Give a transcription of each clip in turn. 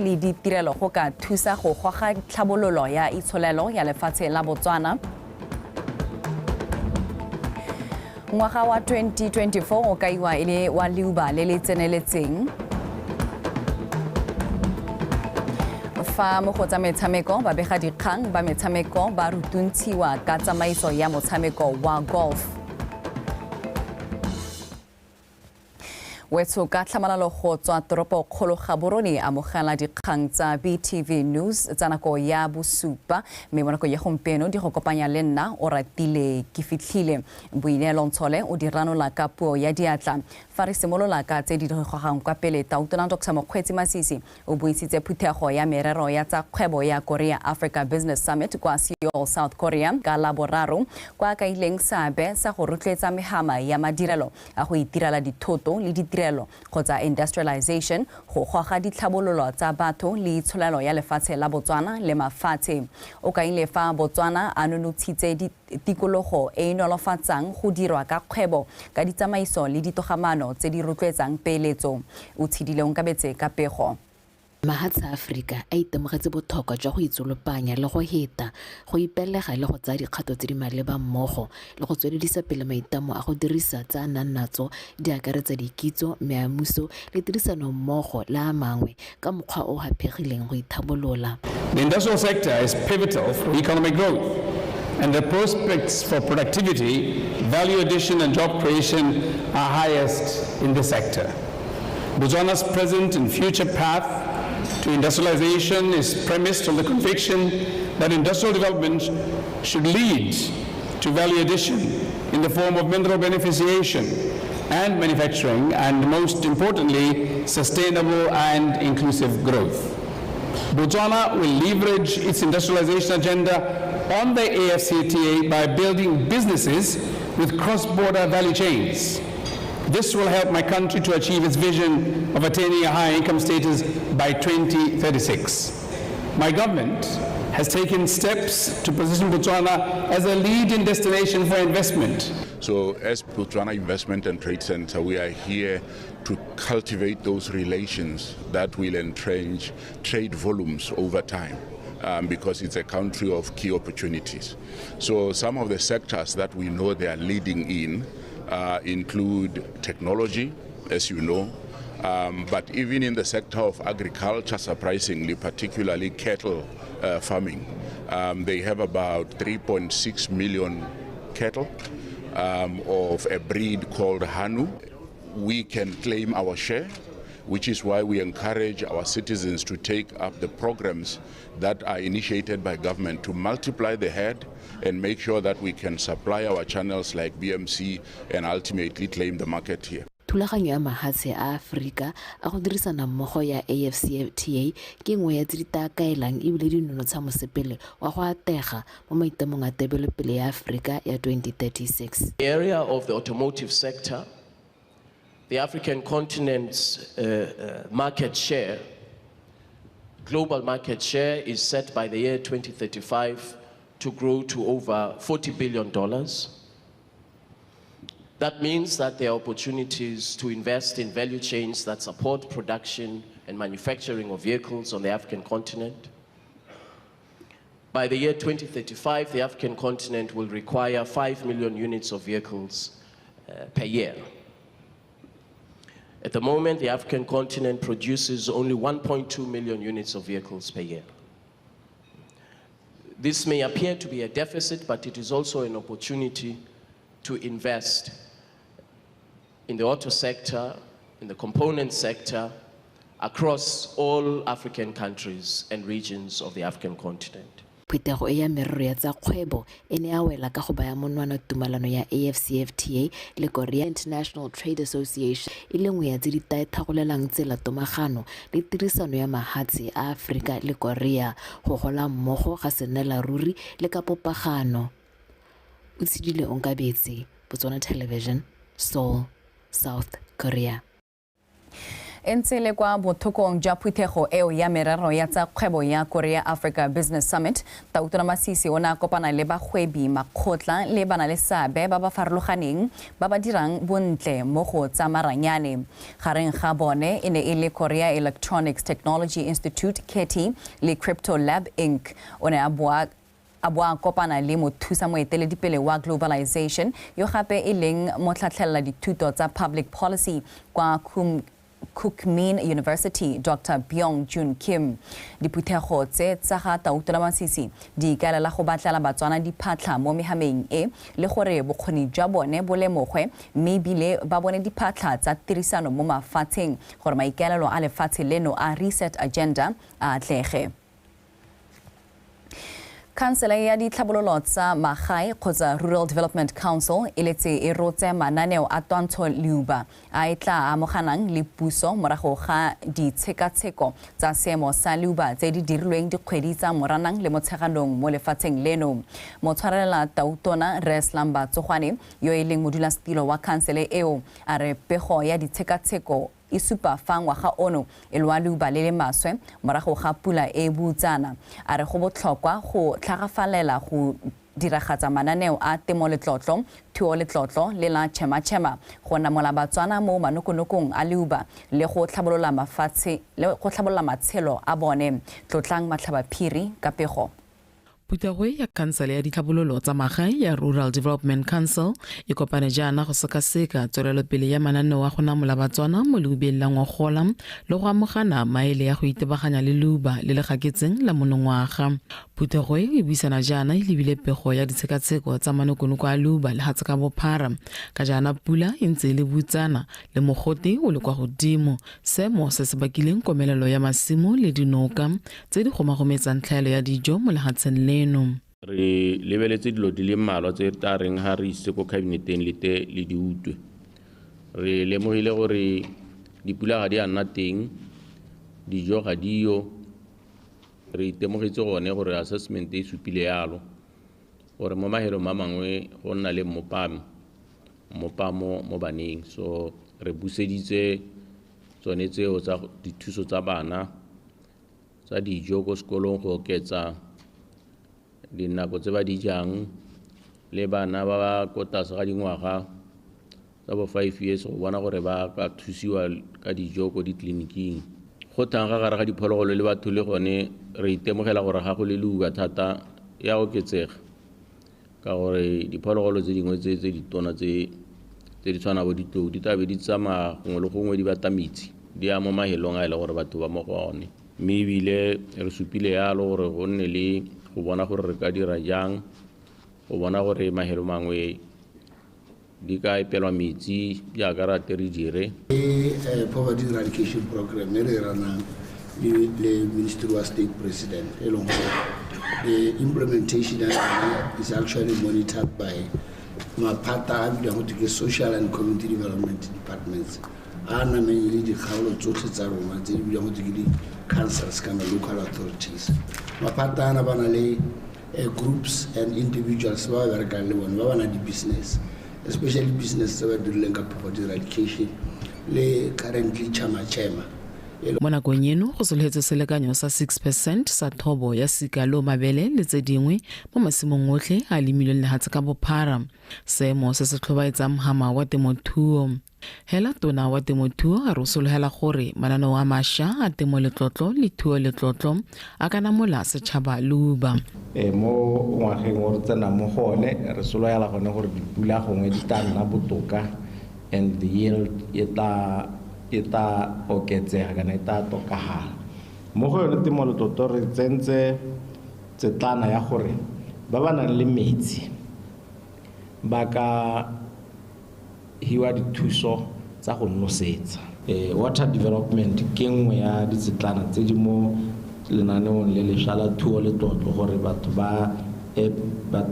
le ditirelo go ka thusa go goga tlhabololo ya itsholelo ya lefatshe la Botswana. Ngwaga wa 2024 o kaiwa e le wa leuba le le tseneletseng. Fa mo go tsa metshameko, babegadikgang ba metshameko ba rutuntshiwa ka tsamaiso ya motshameko wa golf. Wetsho ka tlhamalalo go tswa toropo kgolo Gaborone, amogela dikgang tsa BTV News tsa nako ya bosupa, mme mo nako ya gompieno di go kopanya le nna o ratile ke fitlhile Boineelo Ntshole o di ranola ka puo ya diatla. Fa re simolola ka tse di gogang kwa pele, Tautona Dr Mokgweetsi Masisi o buisitse phuthego ya merero ya tsa kgwebo ya Korea Africa Business Summit kwa Seoul, South Korea ka Laboraro, kwa a kaileng seabe sa go rotloetsa mehama ya madirelo a go itirela dithoto le ditirelo kgotsa industrialization go goga ditlhabololo tsa batho le itsholelo ya lefatshe la Botswana le mafatshe. O kaile fa Botswana a nonotshitse tikologo e e nolofatsang go dirwa ka kgwebo ka ditsamaiso le ditogamaano tse di rotloetsang peeletso. O tshedile Onkabetse ka pego. Mahatshe a Aforika a itemogetse bothokwa jwa go itsolopanya le go heta, go ipelega le go tsaya dikgato tse di maleba mmogo le go tsweledisa pele maitlamo a go dirisa tse a nang natso di akaretsa dikitso, meamuso le tirisanommogo le a mangwe ka mokgwa o o haphegileng go ithabolola. The industrial sector is pivotal for economic growth, and the prospects for productivity, value addition and job creation are highest in this sector. Botswana's present and future path to industrialization is premised on the conviction that industrial development should lead to value addition in the form of mineral beneficiation and manufacturing, and most importantly, sustainable and inclusive growth. Botswana will leverage its industrialization agenda on the AfCFTA by building businesses with cross-border value chains. This will help my country to achieve its vision of attaining a higher income status by 2036. My government has taken steps to position Botswana as a leading destination for investment. So as Botswana Investment and Trade Center, we are here to cultivate those relations that will entrench trade volumes over time, because it's a country of key opportunities. So some of the sectors that we know they are leading in include technology, as you know, but even in the sector of agriculture, surprisingly, particularly cattle farming, they have about 3.6 million cattle of a breed called Hanu. We can claim our share, which is why we encourage our citizens to take up the programs that are initiated by government to multiply the herd and make sure that we can supply our channels like BMC and ultimately claim the market here. Thulaganyo ya mahatshe a Aforika a go dirisana mmogo ya AfCFTA ke nngwe ya tse di tla kaelang ebile di nonotsha mosepele wa go atega mo maitemong a tebelopele ya Aforika ya 2036. The area of the automotive sector, the African continent's market share, global market share is set by the year 2035 to grow to over $40 billion. That means that there are opportunities to invest in value chains that support production and manufacturing of vehicles on the African continent. By the year 2035, the African continent will require 5 million units of vehicles per year. At the moment, the African continent produces only 1.2 million units of vehicles per year. This may appear to be a deficit, but it is also an opportunity to invest in the auto sector, in the component sector, across all African countries and regions of the African continent. Phuthego e ya merero ya tsa kgwebo e ne ya wela ka go baya monwana tumalano ya AfCFTA le Korea International Trade Association e le nngwe ya tse di thagolelang tsela tomagano le tirisano ya mahatshe a Aforika le Korea go gola mmogo ga sennela ruri le ka popagano. O tshedile Onkabetse, Botswana Television, Seoul, South Korea. E ntse le kwa bothokong jwa phuthego eo ya merero ya tsa kgwebo ya Korea Africa Business Summit, Tautona Masisi o ne a kopana le bagwebi, makgotla le bana le seabe ba ba farologaneng ba ba dirang bontle mo go tsa maranyane. Gareng ga bone e ne e le Korea Electronics Technology Institute, KETI, le Crypto Lab Inc. O ne a boa a bo a kopana le mothusa moeteledipele wa globalization yo gape e leng motlhatlhelela dithuto tsa public policy kwa Kookmin University, Dr. Byung Jun Kim. Diphuthego tse tsa ga Tautona Masisi di ikaelela go batlela Batswana diphatlha mo mehameng e le gore bokgoni jwa bone bo lemogwe mme ebile ba bone diphatlha tsa tirisano mo mafatsheng gore maikaelelo a lefatshe leno a Reset Agenda a atlege. Khansele ya ditlhabololo tsa magae kgotsa Rural Development Council e letse e rotse mananeo a twantsho leuba a e tla amoganang le puso morago ga ditshekatsheko tsa seemo sa leuba tse di dirilweng dikgwedi tsa Moranang le Motsheganong mo lefatsheng leno. Motshwarelela Tautona Rre Slumber Tsogwane yo e leng modulasetilo wa khansele eo a re pego ya ditshekatsheko e supa fa ngwaga ono e lwa leuba le le maswe morago ga pula e butsana. A re go botlhokwa go tlhagafalela go diragatsa mananeo a temo letlotlo, thuo letlotlo le la tšhematšhema go namola Batswana mo manokonokong a leuba le go tlhabolola mafatshe le go tlhabolola matshelo a bone. Tlotlang Matlhabaphiri ka pego. Phuthego ya Khansele ya Ditlhabololo tsa Magae ya Rural Development Council e kopane jaana go sekaseka tswelelopele ya mananeo a go namola Batswana mo leubeng la ngogola le go amogana maele ya go itebaganya le leuba le le gaketseng la monongwaga. Phuthego e e buisana jaana e lebile pego ya ditshekatsheko tsa manokonoko a leuba lehatshe ka bophara ka jaana pula e ntse e le butsana le mogote o le kwa godimo, seemo se se bakileng komelelo ya masimo le dinoka tse di gomagometsang tlhaelo ya dijo mo lehatsheng leno. Re lebeletse dilo di le mmalwa tse tla reng ha re ise ko kabineteng le te le di utlwe. Re lemogile gore dipula ga di a nna teng, dijo ga diyo. Re itemogetse gone gore assessment e supile yalo gore mo mahelong a mangwe go nna le mmopamo mo baneng. So re buseditse tsone tseo tsa dithuso tsa bana tsa dijo ko sekolong go oketsa dinako tse ba di jang le bana ba ba ko tlase ga dingwaga tsa bo 5 years go bona gore ba ka thusiwa ka dijo ko ditleliniking. Go thang ga gare ga diphologolo le batho le gone re itemogela gore ga go le leuba thata ya oketsega ka gore diphologolo tse dingwe tse ditona tse di tshwana bo ditlou di tlabe di tsamaya gongwe le gongwe di batla metsi di ya mo mahelong a e le gore batho ba mo go one. Mme ebile re supile yalo gore go nne le go bona gore re ka dira jang go bona gore mahelo mangwe di ka epelwa metsi jaaka re ate re dire. Poverty eradication program e re ranang le Ministry wa State President e leng gore the implementation is actually monitored by maphata a bidiwang go ke social and community development departments a nameng le dikgaolo tsotlhe tsa rona tse di bidiwang go ke di-councils kana local authorities. Maphata ana ba na le groups and individuals ba ba berekang le bone ba ba na di-business, especially business tse ba dirileng ka poverty eradication le currently Chama Chema. Mo nakong eno go solofetswe selekanyo sa 6% sa thobo ya sika lo mabele le tse dingwe mo masimong otlhe a lemilweng lehatshe ka bophara, seemo se se tlhobaetsang mhama wa temothuo. Hela tona wa temothuo a re o sologela gore mananeo a mašwa a temo letlotlo le thuo letlotlo a ka namola setšhaba leuba. Mo ngwageng o re tsenang mo go one re sologela gone gore dipula gongwe di tla nna botoka and the yield e tla oketsega kana e tla tokagala. Mo go yone temo letlotlo re tsentse tsetlana ya gore ba ba nang le metsi ba ka hiwa dithuso tsa go nosetsa. Water development ke nngwe ya ditsetlana tse di mo lenaneong le lešwa la thuo letlotlo gore batho ba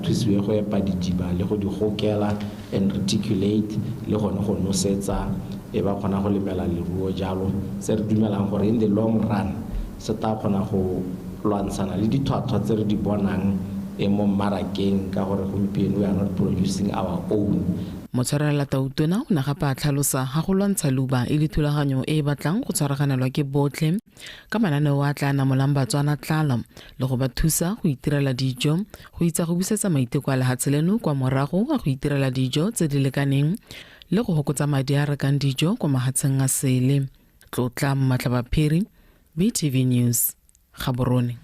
thusiwe go epa didiba le go di gokela and reticulate le gone go nosetsa e ba kgona go lemela leruo jalo. Se re dumelang gore in the long run se tla kgona go lwantshana le ditlhwatlhwa tse re di bonang mo mmarakeng ka gore gompieno we are not producing our own. Motshwarelela tautona o ne gape a tlhalosa ga go lwantsha leuba e le thulaganyo e e batlang go tshwaraganelwa ke botlhe ka mananeo a tla namolang Batswana tlala le go ba thusa go itirela dijo, go itsa go busetsa maiteko a lehatshe leno kwa morago a go itirela dijo tse di lekaneng le go hokotsa madi a rekang dijo kwa mahatsheng a sele. Tlotla Mmatlabaphiri, BTV News, Gaborone.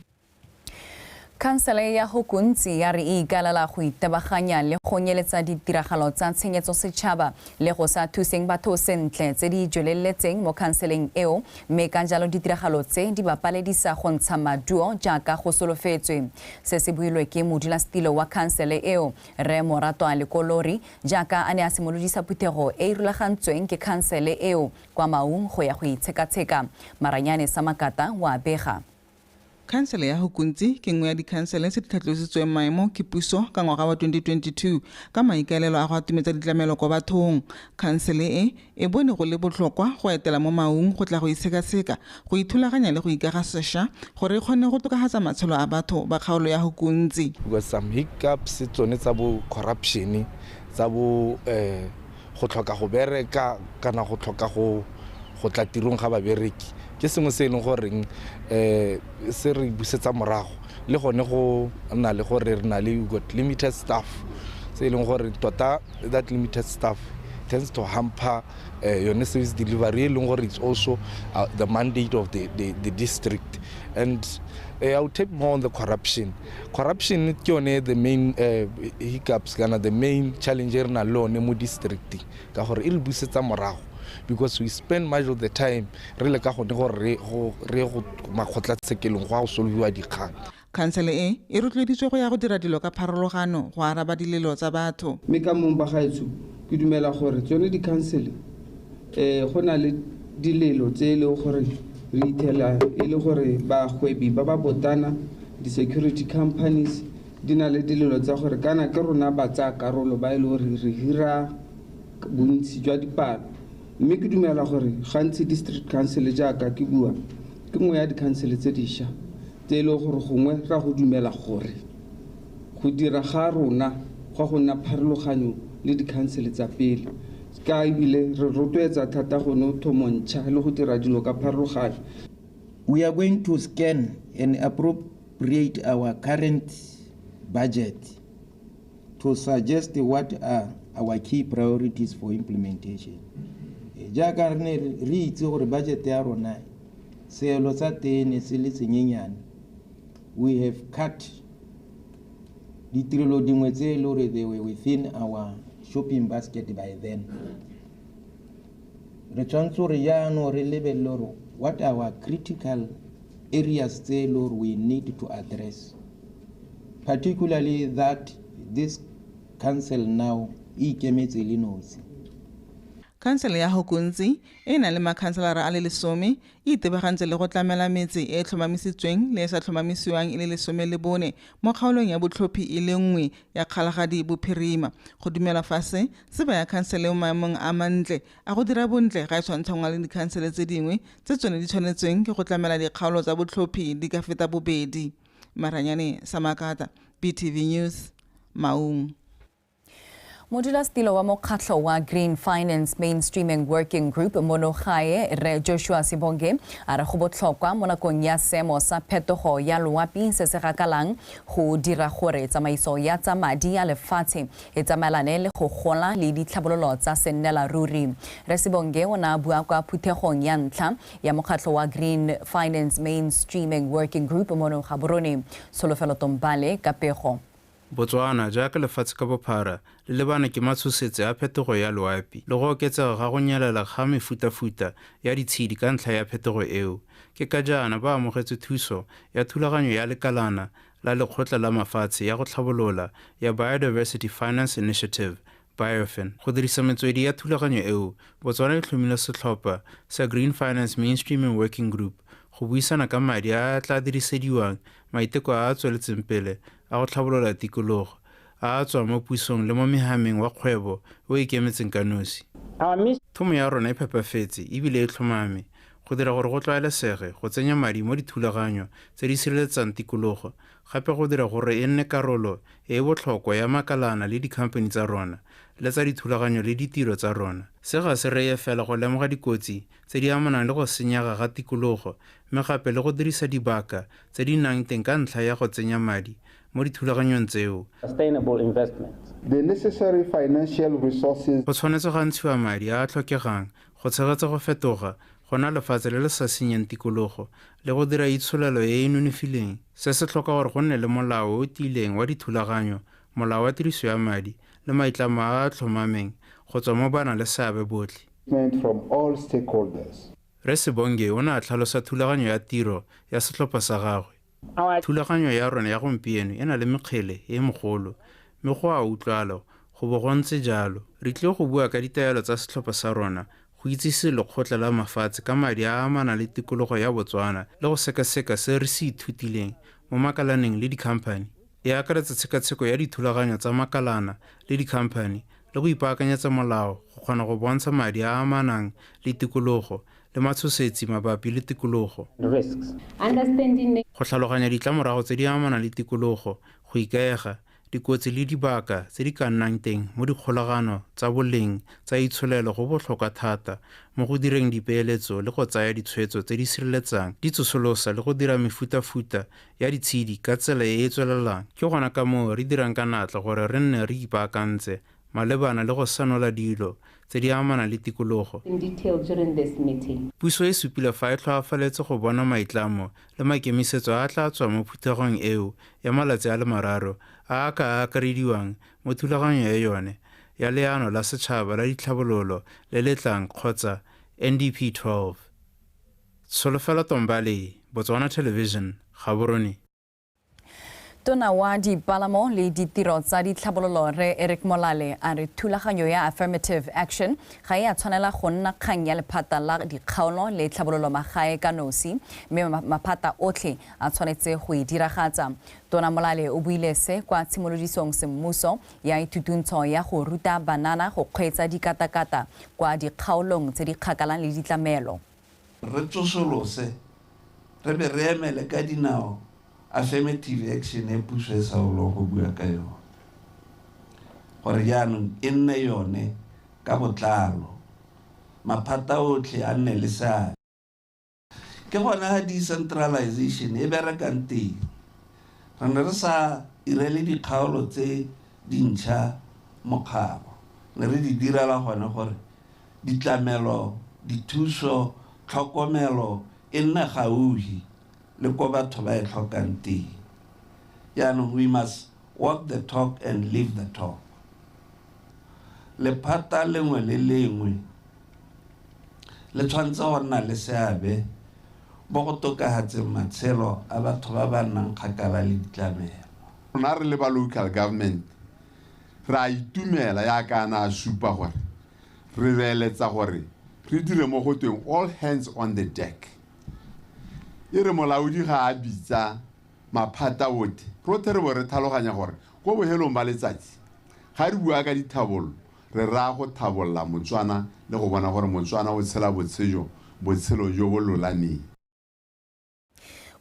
Khansele ya Hukuntsi ya re e ikaelela go itebaganya le go nyeletsa ditiragalo tsa tshenyetso setšhaba le go sa thuseng batho sentle tse di jweleletseng mo khanseleng eo, mme ka jalo ditiragalo tse di ba paledisa go ntsha maduo jaaka go solofetswe. Se se builwe ke modulasetilo wa khansele eo, Rre Moratwa Lekolori, jaaka a ne a simolodisa phuthego e e rulagantsweng ke khansele eo kwa Maung go ya go itshekatsheka. Maranyane Samakata wa bega. Khansele ya Hukuntsi ke nngwe ya dikhansele tse di tlhatlositsweng maemo ke puso ka ngwaga wa 2022 ka maikaelelo a go atumetsa ditlamelo kwa bathong. Khansele e, e bone go le botlhokwa go etela mo Maung go tla go itshekatsheka, go ithulaganya le go ikaga sesha gore e kgone go tokafatsa matshelo a batho ba kgaolo ya Hukuntsi. Because some hiccups tsone tsa bo corruption, tsa bo go tlhoka go bereka kana go tlhoka go go tla tirong ga babereki ke sengwe se e leng goreng se re busetsa morago, le gone go na le gore re na le got limited staff, se e leng gore tota that limited staff tends to hamper yone service delivery e leng gore it's also the mandate of the district. And I will take more on the corruption. Corruption ke yone the main hiccups kana the main challenge e re nang le one mo districting, ka gore e re busetsa morago because we spend much of the time re le ka gone gore re go makgotlatshekelong go a go solviwa dikgang. Khansele e e rotloeditswe go ya go dira dilo ka pharologano go araba dilelo tsa batho. Mme ka mong ba gaetsho ke dumela gore tsone dikhansele go na le dilelo tse e leng gore re ithela e le gore bagwebi ba ba botana, di-security companies di na le dilelo tsa gore kana ke rona ba tsaya karolo ba e le gore re hira bontsi jwa dipalo. Mme ke dumela gore gantsi district council jaaka ke bua ke nngwe ya dikhansele tse dišwa tse e leng gore gongwe ra go dumela gore go dira ga rona gwa go nna pharologanyo le dikhansele tsa pele, ka ebile re rotloetsa thata go no thomontšha le go dira dilo ka pharologanyo. We are going to scan and appropriate our current budget to suggest what are our key priorities for implementation. Jaaka re ne re itse gore budget ya rona seelo tsa teng se le tsenyenyane, we have cut ditirelo dingwe tse e le gore they were within our shopping basket by then. Re tshwanetse gore jaanong re lebelele gore what are our critical areas tse e le gore we need to address, particularly that this council now e ikemetse le nosi. Khansele ya Hukuntsi e na le makhanselara a le 10 e itebagantse le go tlamela metse e e tlhomamisitsweng le e sa tlhomamisiwang e le 14 mo kgaolong ya botlhophi e le nngwe ya Kgalagadi Bophirima. Go dumela fa se se baya khansele mo maemong a mantle a go dira bontle ga e tshwantshangwa le dikhansele tse dingwe tse tsone di tshwanetsweng ke go tlamela dikgaolo tsa botlhophi di ka feta bobedi. Maranyane Samakata, BTV News, Maung. Modulasetilo wa mokgatlho wa Green Finance Mainstreaming Working Group mono gae Rre Joshua Sibonge a re go botlhokwa mo nakong ya seemo sa phetogo ya loapi se se gakalang go dira gore tsamaiso ya tsa madi a lefatshe e tsamaelane le go gola le ditlhabololo tsa sennela ruri. Rre Sibonge o ne a bua kwa phuthegong ya ntlha ya mokgatlho wa Green Finance Mainstreaming Working Group mono Gaborone. Tsholofelo Tombale ka pego. Botswana jaaka lefatshe ka bophara le lebane ke matshosetse a phetogo ya loapi le go oketsega ga go nyelela ga mefutafuta ya ditshedi ka ntlha ya phetogo eo. Ke ka jaana ba amogetse thuso ya thulaganyo ya lekalana la lekgotla la mafatshe ya go tlhabolola ya Biodiversity Finance Initiative BioFin. Go dirisa metswedi ya thulaganyo eo, Botswana e tlhomile setlhopha sa Green Finance Mainstreaming Working Group go buisana ka madi a a tla dirisediwang maiteko a a tsweletseng pele a go tlhabolola tikologo a a tswang mo pusong le mo mehameng wa kgwebo o ikemetseng ka nosi. Thomo ya rona e phepafetse ebile e tlhomame go dira gore go tlwaelesege go tsenya madi mo dithulaganyo tse di sireletsang tikologo, gape go dira gore e nne karolo e e botlhokwa ya makalana le dikhamphani tsa rona le tsa dithulaganyo le ditiro tsa rona. Se ga se reye fela go lemoga dikotsi tse di amanang le go senyega ga tikologo mme gape le go dirisa dibaka tse di nnang teng ka ntlha ya go tsenya madi mo dithulaganyong tseo. Sustainable investments. The necessary financial resources. Go tshwanetse ga ntshiwa madi a a tlhokegang go tshegetsa go fetoga go nna lefatshe le le sa senyeng tikologo le go dira itsholelo e e nonofileng. Se se tlhoka gore go nne le molao o o tiileng wa dithulaganyo, molao wa tiriso ya madi le maitlamo a a tlhomameng go tswa mo banaleseabe botlhe. From all stakeholders. Rre Sebonge o ne a tlhalosa thulaganyo ya tiro ya setlhopha sa gagwe. Thulaganyo ya rona ya gompieno e na le mekgele e megolo, mme go a utlwala go bo go ntse jalo. Re tlile go bua ka ditaelo tsa setlhopha sa rona, go itsise lekgotla la mafatshe ka madi a a amanang le tikologo ya Botswana le go sekaseka se re se ithutileng mo makalaneng le dikhamphani. E akaretsa tshekatsheko ya dithulaganyo tsa makalana le dikhamphani le go ipaakanyetsa molao go kgona go bontsha madi a a amanang le tikologo le matshosetsi mabapi le tikologo. Go tlhaloganya ditlamorago tse di amanang le tikologo, go ikaega, dikotsi le dibaka tse di ka nnang teng mo dikgolagano tsa boleng tsa itsholelo go botlhokwa thata mo go direng dipeeletso le go tsaya ditshwetso tse di sireletsang, di tsosolosa le go dira mefutafuta ya ditshedi ka tsela e e tswelelang. Ke gona ka moo re dirang ka natla gore re nne re ipaakantse malebana le go sanola dilo tse di amanang le tikologo. In detail during this meeting. Puso e supile fa e tlhoafaletse go bona maitlamo le maikemisetso a a tla tswang mo phuthegong eo ya malatsi a le mararo a a ka akarediwang mo thulaganyong ya yone ya Leano la Setšhaba la Ditlhabololo le le tlang kgotsa NDP 12. Tsholofelo Tombale, Botswana Television, Gaborone. Tona wa dipalamo le ditiro tsa ditlhabololo Rre Eric Molale a re thulaganyo ya affirmative action ga e a tshwanela go nna kgang ya lephata la dikgaolo le tlhabololo magae ka nosi, mme maphata otlhe a tshwanetse go e diragatsa. Tona Molale o buile se kwa tshimolodisong semmuso ya ithutuntsho ya go ruta banana go kgweetsa dikatakata kwa dikgaolong tse di kgakalang le ditlamelo. Re tsosolose re be re emele ka dinao affirmative action e puso e sa bolong go bua ka yone, gore jaanong e nne yone ka botlalo, maphata otlhe a nne le seabe. Ke gone ga decentralization e berekang teng. Re ne re sa irele dikgaolo tse dintšha mokgabo, ne re di direla gone gore ditlamelo, dithuso, tlhokomelo e nne gaufi le ko batho ba e tlhokang teng. Jaanong we must walk the talk and live the talk. Lephata lengwe le lengwe le tshwanetse go nna le seabe mo go tokafatseng matshelo a batho ba ba nnang kgakala le ditlamelo. Rona re le ba local government re a itumela yaka a ne a supa gore re beeletsa gore re dire mo go tweng all hands on the deck. E re molaodi ga a bitsa maphata otlhe, rotlhe re bo re tlhaloganya gore ko bohelong ba letsatsi ga re bua ka dithabollo re raya go thabolla Motswana le go bona gore Motswana o tshela botshelo jo bo lolameng.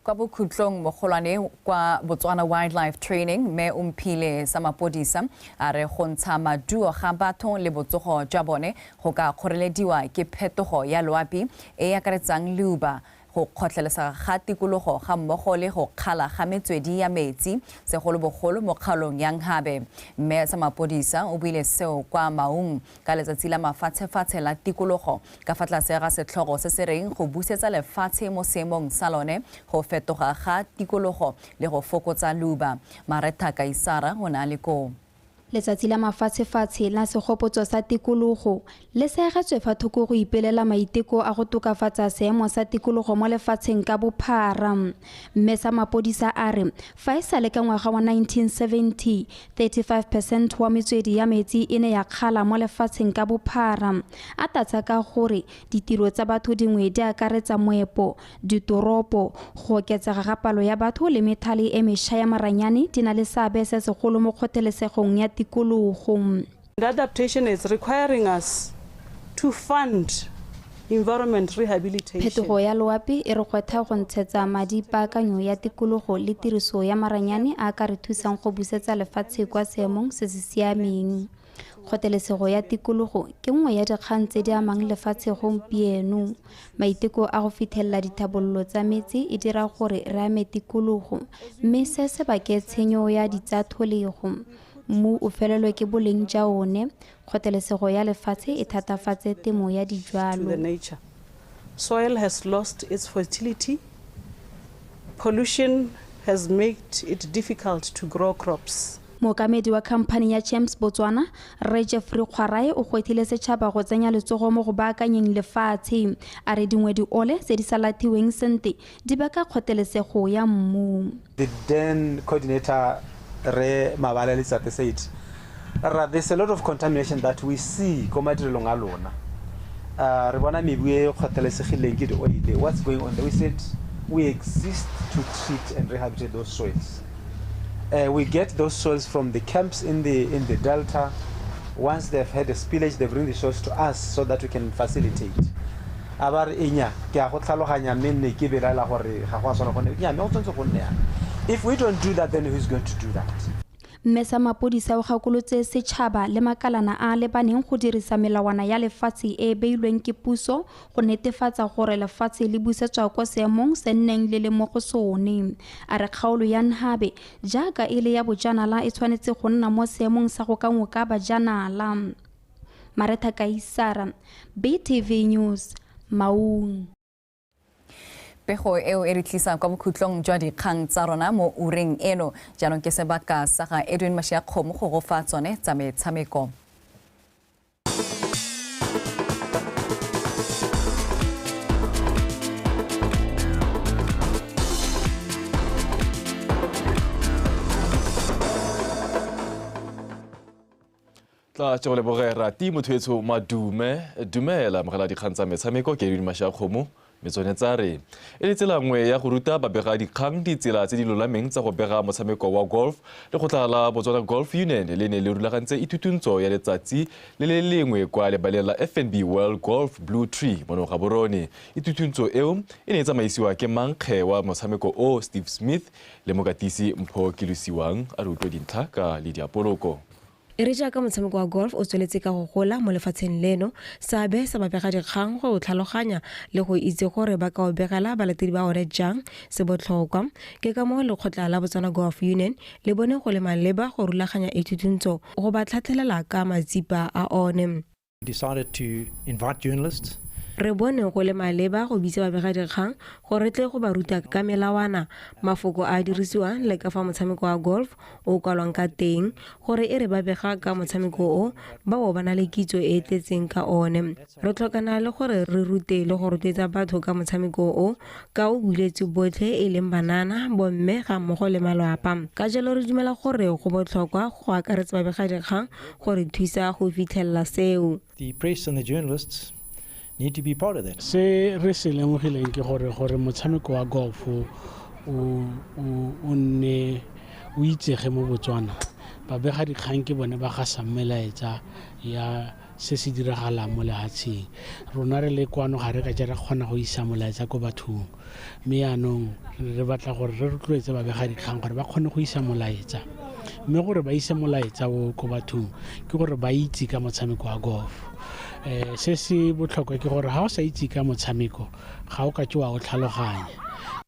Kwa bokhutlong mogolwane kwa Botswana Wildlife Training mme Omphile sa mapodisa a re go ntsha maduo ga batho le botsogo jwa bone go ka kgorelediwa ke phetogo ya loapi e e akaretsang leuba, go kgotlelesega ga tikologo ga mmogo le go kgala ga metswedi ya metsi segolobogolo mo kgaolong ya Nhabe. Mme sa mapodisa o buile seo kwa Maung ka letsatsi la mafatshefatshe la tikologo ka fa tlase ga setlhogo se se reng go busetsa lefatshe mo seemong sa lone, go fetoga ga tikologo le go fokotsa leuba. Maretha Kaisara o ne a le koo. Letsatsi la mafatshefatshe la segopotso sa tikologo le seegetswe fa thoko go ipelela maiteko a go tokafatsa seemo sa tikologo mo lefatsheng ka bophara. Mme sa mapodisa a re fa e sale ka ngwaga wa 1970, 35% wa metswedi ya metsi e ne ya kgala mo lefatsheng ka bophara. A tlatsa ka gore ditiro tsa batho dingwe di akaretsa moepo, ditoropo, go oketsega ga palo ya batho le methale e mešwa ya maranyane di na le seabe se segolo mo kgothelesegong ya tikologo. The adaptation is requiring us to fund environment rehabilitation. Phetogo ya loapi e re gwetlha go ntshetsa madi paakanyo ya tikologo le tiriso ya maranyane a ka re thusang go busetsa lefatshe kwa seemong se se siameng. Kgotelesego ya tikologo ke nngwe ya dikgang tse di amang lefatshe gompieno. Maiteko a go fitlhelela dithabololo tsa metse e dira gore re ame tikologo, mme se se bake tshenyo ya ditsatlholego. Mmu o felelwe ke boleng jwa one, kgotelesego ya lefatshe e thatafatse temo ya dijwalo. Soil has lost its fertility. Pollution has made it difficult to grow crops. Mookamedi wa khamphani ya Champs Botswana, Rre Jeffrey Kgwarae, o gwetlhile setšhaba go tsenya letsogo mo go baakanyeng lefatshe. A re dingwe diole tse di sa lathiweng sentle di baka kgotelesego ya mmu. The then coordinator, Rre Mabala Letsatsi, said, there's a lot of contamination that we see ko madirelong a lona. Re bona mebu e kgotelesegileng ke di-oile. What's going on there? We said we exist to treat and rehabilitate those soils. We get those soils from the camps in the delta. Once they've had a spillage, they bring the soils to us so that we can facilitate. A ba re enya ke a go tlhaloganya mme nne ke belaela gore ga go a tshwana go nne. Nya, mme go tshwanetse go nne yana. If we don't do that, then who's going to do that? Mme sa mapodisa o gakolotse setšhaba le makalana a lebaneng go dirisa melawana ya lefatshe e e beilweng ke puso go netefatsa gore lefatshe le busetswa kwa seemong se nneng le le mo go sone. A re kgaolo ya Nhabe jaaka e le ya bojanala e tshwanetse go nna mo seemong sa go ka ngoka bajanala. Maretha Kaisara, BTV News, Maung. Pego eo e re tlisang kwa bokhutlong jwa dikgang tsa rona mo ureng eno. Jaanong ke sebaka sa ga Edwin Mashiakgomo go go fa tsone tsa metshameko. Tla tšego lebogera ti motho etsho madume dumela mogela dikgang tsa metshameko ke Edwin Mashiakgomo. Metsone tsa re e le tsela nngwe ya go ruta babega dikgang ditsela tse di lolameng tsa go bega motshameko wa golf. Lekgotla la Botswana Golf Union le ne le rulagantse ithutuntso ya letsatsi le le lengwe kwa lebaleng la FNB World Golf Blue Tree mono Gaborone. Ithutuntso eo e ne e tsamaisiwa ke mankge wa motshameko o Steve Smith le mokatisi Mpho Kilosiwang. A re utlwe dintlha ka le diapoloko. E re jaaka motshameko wa golf o tsweletse ka go gola mo lefatsheng leno, seabe sa babega dikgang go o tlhaloganya le go itse gore ba ka o begela balatedi ba one jang se botlhokwa. Ke ka moo lekgotla la Botswana Golf Union le bone go le maleba go rulaganya ithutuntso go ba tlhatlhelela ka matsipa a one. Decided to invite journalists. Re bone go le maleba go bitsa babega dikgang gore tle go ba ruta ka melawana, mafoko a dirisiwang le ka fa motshameko wa golf o kwalwang ka teng, gore e re ba bega ka motshameko o ba bo ba na le kitso e e tletseng ka one. Re tlhokana le gore re rute le go rotloetsa batho ka motshameko o ka o buletse botlhe e leng banana, bomme ga mmogo le malwapa. Ka jalo re dumela gore go botlhokwa go akaretsa babega dikgang gore thusa go fitlhelela seo. The press and the journalists need to be part of that. Se re se lemogileng ke gore motshameko wa golf o nne o itsege mo Botswana. Babega dikgang ke bone ba gasang melaetsa ya se se diragalang mo lefatsheng. Rona re le kwano ga re ka ja re kgona go isa molaetsa ko bathong. Mme yaanong re batla gore re rotloetse babega dikgang gore ba kgone go isa molaetsa. Mme gore ba ise molaetsa o ko bathong ke gore ba itse ka motshameko wa golf. Se se botlhokwa ke gore ga o sa itse ka motshameko ga o ka ke wa o tlhaloganya.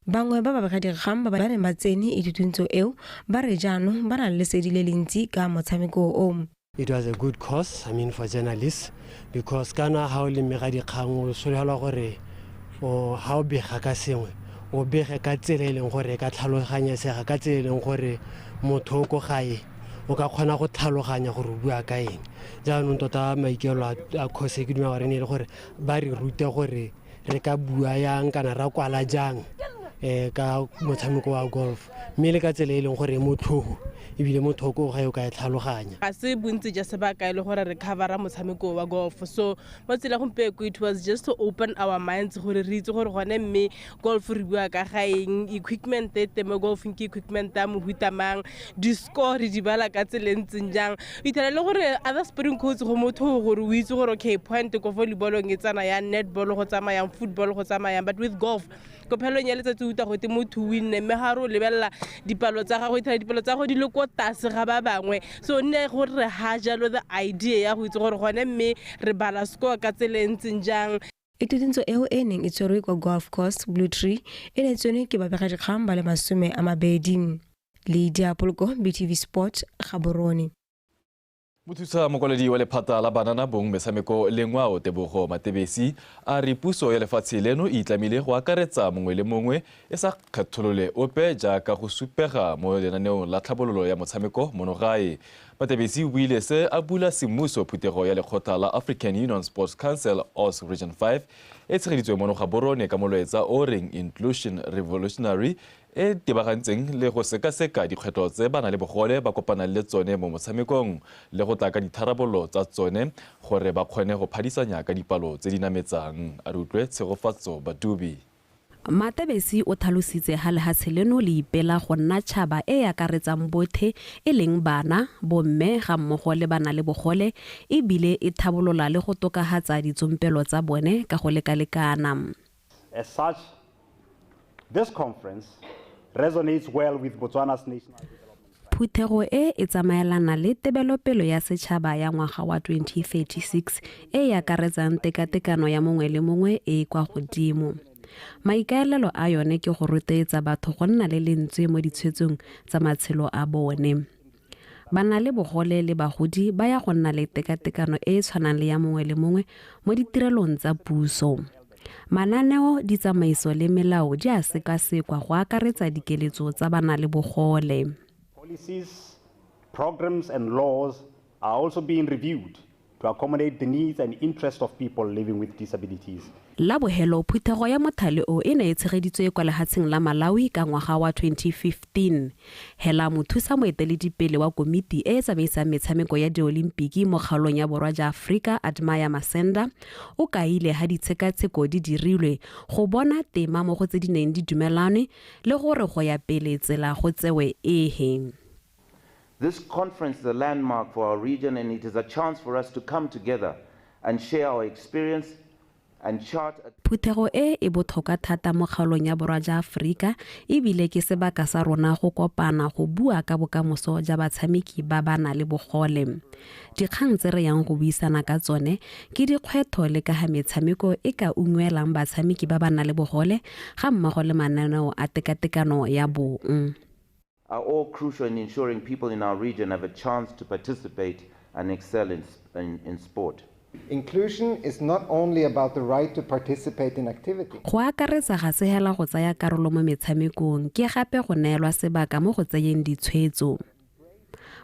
Bangwe ba babega dikgang ba ba neng ba tsene ithutuntso eo ba re jaanong ba na le lesedi le le ntsi ka motshameko o. It was a good course, I mean, for journalists, because kana ha o le mmega dikgang o solofela gore ha o bega ka sengwe o bege ka tsela e leng gore e ka tlhaloganyesega, ka tsela e leng gore motho o ko gae o ka kgona go tlhaloganya gore o bua ka eng. Jaanong tota maikelo a course ke dumela gore ne e le gore ba re rute gore re ka bua yang kana ra kwala jang ka motshameko wa golf, mme le ka tsela e leng gore e motlhogo ebile motho ko gae o ka e tlhaloganya. Ga se bontsi jwa sebaka e le gore re covera motshameko wa golf, so mo tsela gompieno it was just to open our minds gore re itse gore gone mme golf re bua ka ga eng, equipment e teng mo golfing ke equipment ya mohuta mang, di-score re di bala ka tsela e ntseng jang. O ithela le gore other sporting codes go motho gore o itse gore okay point ko volleyballong e tsana yang, netball go tsamayang, football go tsamayang, but with golf ko phelong ya letsatsi uta go te motho winne mme ga re o lebelela dipalo tsa gagwe ithela dipalo tsa gagwe di le ko tlase ga ba bangwe. So nne gore re ha jalo the idea ya go itse gore gone mme re bala score ka tsela e ntseng jang. Ithutintso eo e neng e tshwerwe kwa Golf Course Blue Tree e ne tsenwe ke babegadikgang ba le 20. Lydia Poloko, BTV Sport, Gaborone. Mothusa mokwaledi wa lephata la banana bong metshameko le ngwao Tebogo Matebesi a re puso ya lefatshe leno e itlamile go akaretsa mongwe le mongwe e sa kgetholole ope jaaka go supega mo lenaneong la tlhabololo ya motshameko mono gae. Matebesi o buile se a bula semmuso phuthego ya lekgotla la African Union Sports Council AUSC Region 5 e tshegeditswe mono Gaborone ka molaetsa o reng Inclusion Revolutionary e tebagantseng le go sekaseka dikgwetlho tse ba nang le bogole ba kopanang le tsone mo motshamekong le go tla ka ditharabololo tsa tsone gore ba kgone go phadisanya ka dipalo tse di nametsang. A re utlwe Tshegofatso Badubi. Matebesi o tlhalositse ha lehatshe leno le ipela go nna tšhaba e e akaretsang bothe e leng bana, bomme ga mmogo le bana le bogole ebile e thabolola le go tokafatsa ditsompelo tsa bone ka go lekalekana. As such, this conference resonates well with Botswana's national Phuthego e e tsamaelana le tebelopelo ya setšhaba ya ngwaga wa 2036 e e akaretsang tekatekano ya mongwe le mongwe e e kwa godimo. Maikaelelo a yone ke go rotloetsa batho go nna le lentswe mo ditshwetsong tsa matshelo a bone. Bana le bogole le bagodi ba ya go nna le tekatekano e e tshwanang le ya mongwe le mongwe mo ditirelong tsa puso. Mananeo, ditsamaiso le melao di a sekasekwa go akaretsa dikeletso tsa bana le bogole. Policies, programs and laws are also being reviewed to accommodate the needs and interests of people living with disabilities. La bohelo phuthego ya mothale o e ne e tshegeditswe kwa lehatsheng la Malawi ka ngwaga wa 2015. Hela mothusa moeteledipele wa komiti e e tsamaisang metshameko ya diolimpiki mo kgaolong ya borwa ja Afrika Admire Masenda o kaile ha ditshekatsheko di dirilwe go bona tema mo go tse di neng di dumelane le gore go ya pele tsela go tsewe ehe. This conference is a landmark for our region, and it is a chance for us to come together and share our experience and chart a Phuthego e e botlhokwa thata mo kgaolong ya borwa ja Afrika ebile ke sebaka sa rona go kopana go bua ka bokamoso ja batshameki ba ba nang le bogole. Dikgang tse re yang go buisana ka tsone ke dikgwetlho le ka ga metshameko e ka ungwelang batshameki ba ba nang le bogole ga mmogo le mananeo a tekatekano ya bong. Are all crucial in ensuring people in our region have a chance to participate and excel in sport. Inclusion is not only about the right to participate in activity. Go akaretsa ga se hela go tsaya karolo mo metshamekong ke gape go neelwa sebaka mo go tseyeng ditshwetso.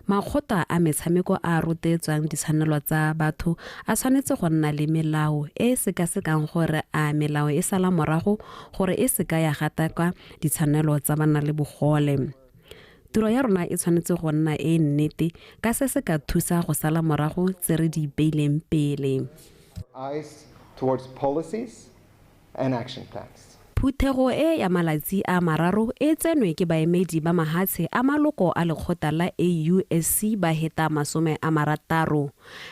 Makgotla a metshameko a rotloetsang ditshwanelo tsa batho a tshwanetse go nna le melao e e sekasekang gore a melao e sala morago gore e seka ya gatakwa ditshwanelo tsa bana le bogole. Tiro ya rona e tshwanetse go nna e nnete ka se se ka thusa go sala morago tse re di beileng pele. Eyes towards policies and action plans. Phuthego e ya malatsi a mararo e tsenwe ke baemedi ba mahatshe a maloko a lekgotla la AUSC ba heta 60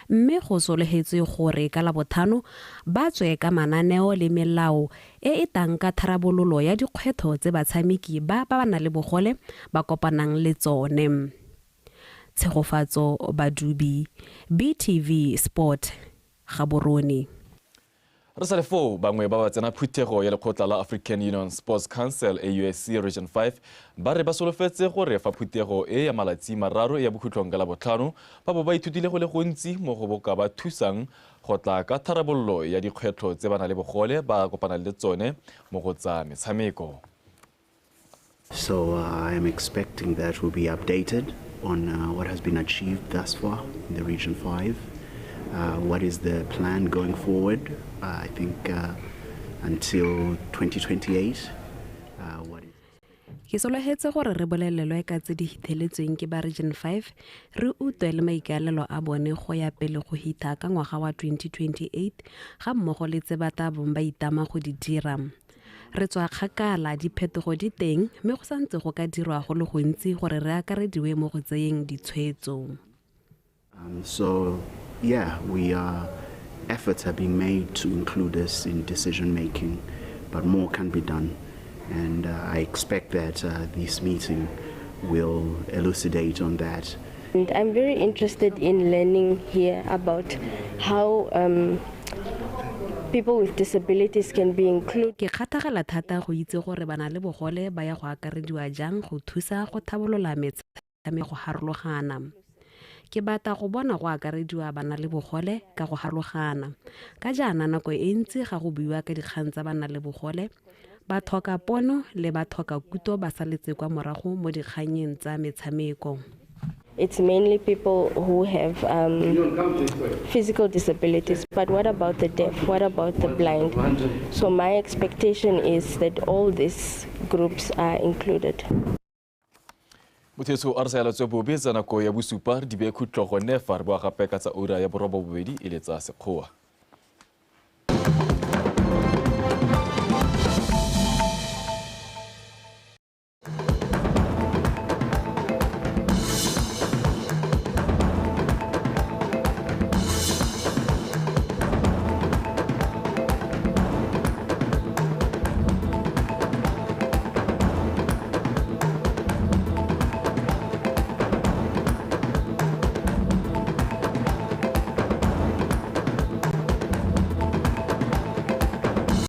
mme go sologetswe gore ka Labotlhano ba tswe ka mananeo le melao e e tang ka tharabololo ya dikgwetlho tse batshameki ba ba nang le bogole ba kopanang le tsone. Tshegofatso Badubi, BTV Sport, Gaborone. Re sa le foo bangwe ba ba tsena phuthego ya lekgotla la African Union Sports Council AUSC Region 5 ba re ba solofetse gore fa phuthego e ya malatsi mararo e ya bokhutlong ka Labotlhano ba bo ba ithutile go le gontsi mo go boka ba thusang go tla ka tharabololo ya dikgwetlho tse ba nang le bogole ba kopanang le tsone mo go tsa metshameko. So I am expecting that we'll be updated on what has been achieved thus far in the Region 5. What is the plan going forward? I think until 2028. What is Ke sologetse gore re bolelelwe ka tse di hitheletsweng ke ba Region 5 re utlwe le maikaelelo a bone go ya pele go hitha ka ngwaga wa 2028 ga mmogo le tse ba tla bong ba itama go di dira. Re tswa kgakala diphetogo di teng mme go santse go ka dirwa go le gontsi gore re akarediwe mo go tseyeng ditshwetso. So yeah, we are, efforts are being made to include us in decision making, but more can be done. And I expect that this meeting will elucidate on that. And I'm very interested in learning here about how people with disabilities can be included. Ke kgatlhegela thata go itse gore banalebogole ba ya go akarediwa jang go thusa go tlhabolola metshameko go harologana. Ke batla go bona go akarediwa banalebogole ka go harologana. Ka jaana nako e ntsi ga go buiwa ka dikgang tsa banalebogole, bathoka pono le bathoka kuto ba saletse kwa morago mo dikgannyeng tsa metshameko. It's mainly people who have physical disabilities, but what about the deaf? What about the blind? So my expectation is that all these groups are included. Mothetso a re sa eletswe bobe tsa nako ya bosupa re di beye khutlo gone fa re boa gape ka tsa ura ya borobabobedi e le tsa Sekgowa.